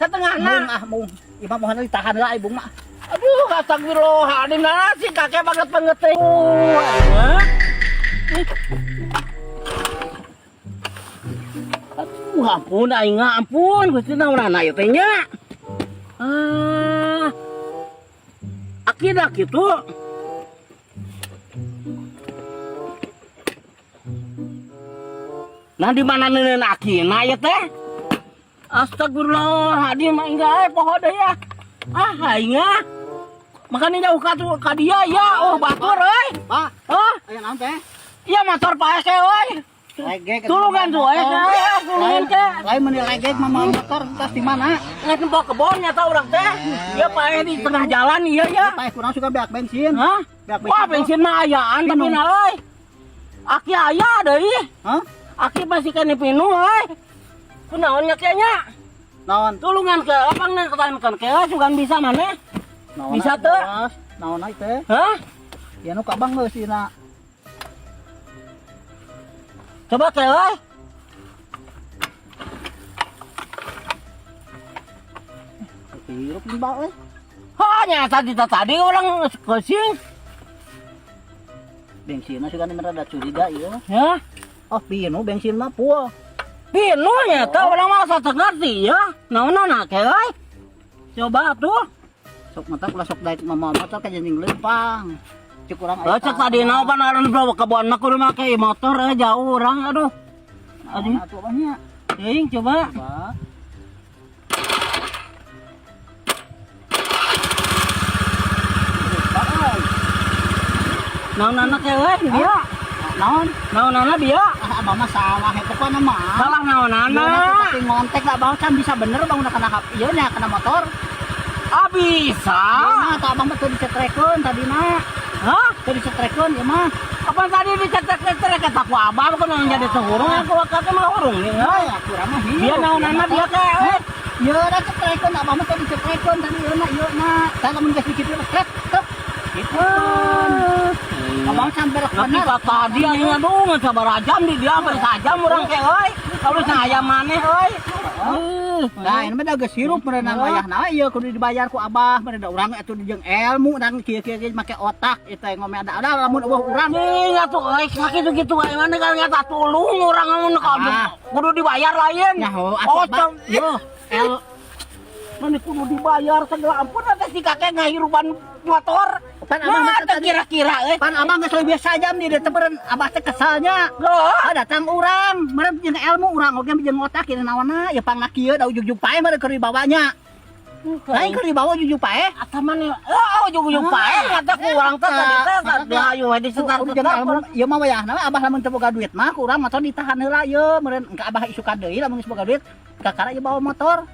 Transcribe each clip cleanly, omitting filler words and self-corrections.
Satengahna. Mung ah mung. Imah moal ditahan lah ibu mah. Aduh, astagfirullahaladzim, nah, si kakek banget banget teh. Oh, aduh, ampun, aing ampun, Gusti naon ieu teh nya. Ah. Akidah kitu. Nah, di mana neuneu akina ieu teh? Astagfirullahaladzim, aing gae poho deui ya. Ah, aing ah. Makanya jauh ka tuh ka dia ya, oh batur euy. Pak, Oh, aya naon teh? Iya motor paeh euy. Legek. Tulungan tuh, tulungan ke. Lain meuni legek mah motor tas di mana? Nggak nempo kebon nyata urang teh. Iya paeh di tengah jalan iya ya. Paeh kurang suka beak bensin. Hah? Beak bensin. Wah, bensin mah ayaan tapi Pinuh. Na euy. Aki aya deui. Hah? Aki masih kene pinuh euy. Kunaon nya kayaknya? Naon? Tulungan ke apa ngeketan ke sugan bisa mana? Naon? Bisa teu? Naon teh? Hah? Ya nu kabang geus dina. Coba ke euy. Hirup di bawah. Hah, nya tadi tadi orang kesing. Bensinna sugan rada curiga ieu. Ya. Oh, pinuh bensin mah full. Pinuh nya teh urang mah asa teu ngerti ya. Naon ke euy. Coba tuh. Sok mata ulah sok daek mama motor ka jeung leumpang. Cek urang. Oh, cek tadi na pan orang bawa kebon mah kudu make motor jauh orang aduh. Aduh, atuh abahnya. Teuing coba. Coba. Naon ke euy dia. Naon? Naon dia? Ah, abah mah salah eta pokona mah. Salah naonana? Tapi ngontek lah abah kan bisa bener bang udah kena hap ieu nya kena motor. Ah bisa. Nah, tah abang mah teu dicetrekeun tadi mah. Hah? Teu dicetrekeun ieu mah. Apa tadi dicetrek-cetrek kata ku abah kudu jadi sehurung aku kakek mah hurung nih. Oh, ya kurang mah hirup. Dia naonana dia ke euy. Ieu da cetrekeun abah mah teu dicetrekeun tadi ieu na ieu na. Tah lamun geus dikitu trek trek. Gitu. Abang sampai Tapi bener. Tadi aing aduh ngan sabaraha jam di dia hampir sajam urang ke euy. Kalau saya maneh euy. Nah, ini mah da geus hirup meureunang wayahna ieu kudu dibayar ku abah, meureun da urang atuh jeung ilmu urang kieu-kieu make otak itu yang ngomong ada ada lamun eueuh urang. Cing atuh euy sakitu kitu wae mana kan nyata tulung urang mun kudu dibayar lain. Nyaho Oh, atuh abah. yo, El mana kudu dibayar segala ampun teh si kakek ngahirupan motor. Pan abah mah Nah, teh kira-kira euy. Pan abah geus leuwih sajam di dieu teh meureun abah teh kesalnya. Loh, Ah, datang urang, meureun jeung ilmu urang oge jeung otak ieu naonna, ya pangna kieu da ujug-ujug paeh meureun keur dibawanya. Lain keur dibawa ujug-ujug paeh. Ata mana? Oh, ujug-ujug paeh ngata ku urang teh tadi teh tadi hayu we di setar. Kudu jeung ilmu ieu mah wayahna we abah lamun teu boga duit mah ku urang motor ditahan heula ieu meureun engke abah isukan deui lamun geus boga duit kakara ieu bawa motor.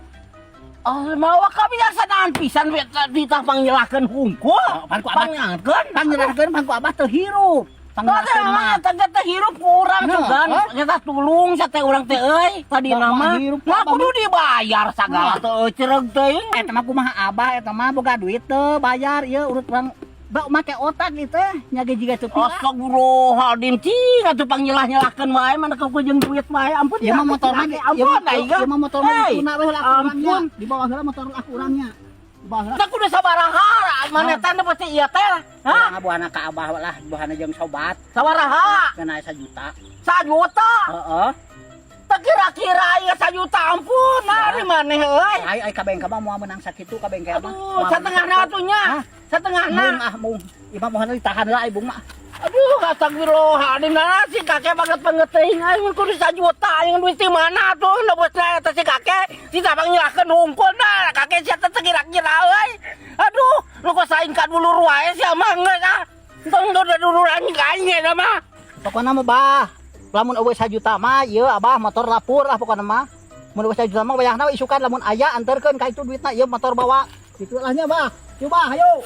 Oh, mawa kebiasaan pisan we ditah pangyelahkeun hungkul. Oh, pan ku abah Pangyangkeun. pangyerahkeun pan ku abah teu hirup. Pangyelahkeun Pangyerahkeun mah. mah teh hirup ku urang Nah, sugan. oh. Nyata tulung sate urang teh euy tadi Nah, nama. mah hirup ku Nah, abah kudu mah. dibayar sagala Nah. teh euy cereug teuing. Eta mah kumaha abah eta mah boga duit teu bayar ieu urut urang ba make otak ieu teh nya ge jiga teu pira. Astagfirullahaladzim, cing atuh pangyelah-nyelahkeun wae mana ku jeung duit wae ampun. Ieu mah motor mah ampun aing. ieu mah motor mah Hei, dituna we heula aku urangnya. ampun. Di bawah heula motor aku urangnya. Di bawah heula. Teh kudu sabaraha mana teh pasti ieu teh. Hah? Urang buahna ka abah lah, buahna jeung sobat Sabaraha? kena 1 juta. 1 juta. Heeh. Teh kira-kira ieu 1 juta ampun. Nah, di maneh euy. Ai ai ka bengkel mah moal menang sakitu ka bengkel mah. Aduh, satengahna atuh nya. Hah? Satengahna. Mung ah mung. Imah moal ditahan heula ibu mah. Aduh, astagfirullahaladzim, nah, si kakek banget banget teuing aing kudu 1 juta aing duit di mana tuh nebusna eta si kakek si tabang nyelahkeun hungkul nah kakek sia teh kira-kira euy. Aduh, lu kok saing ka dulur wae sia mah geus ah. Entong udah dulur anjing aing eta mah. Pokona mah bah, lamun eueuh 1 juta mah ieu abah motor lapur lah pokona mah. Mun eueuh 1 juta mah wayahna we isukan lamun aya anterkeun ka itu duitna ieu motor bawa. Kitu lah nya bah. Coba hayo.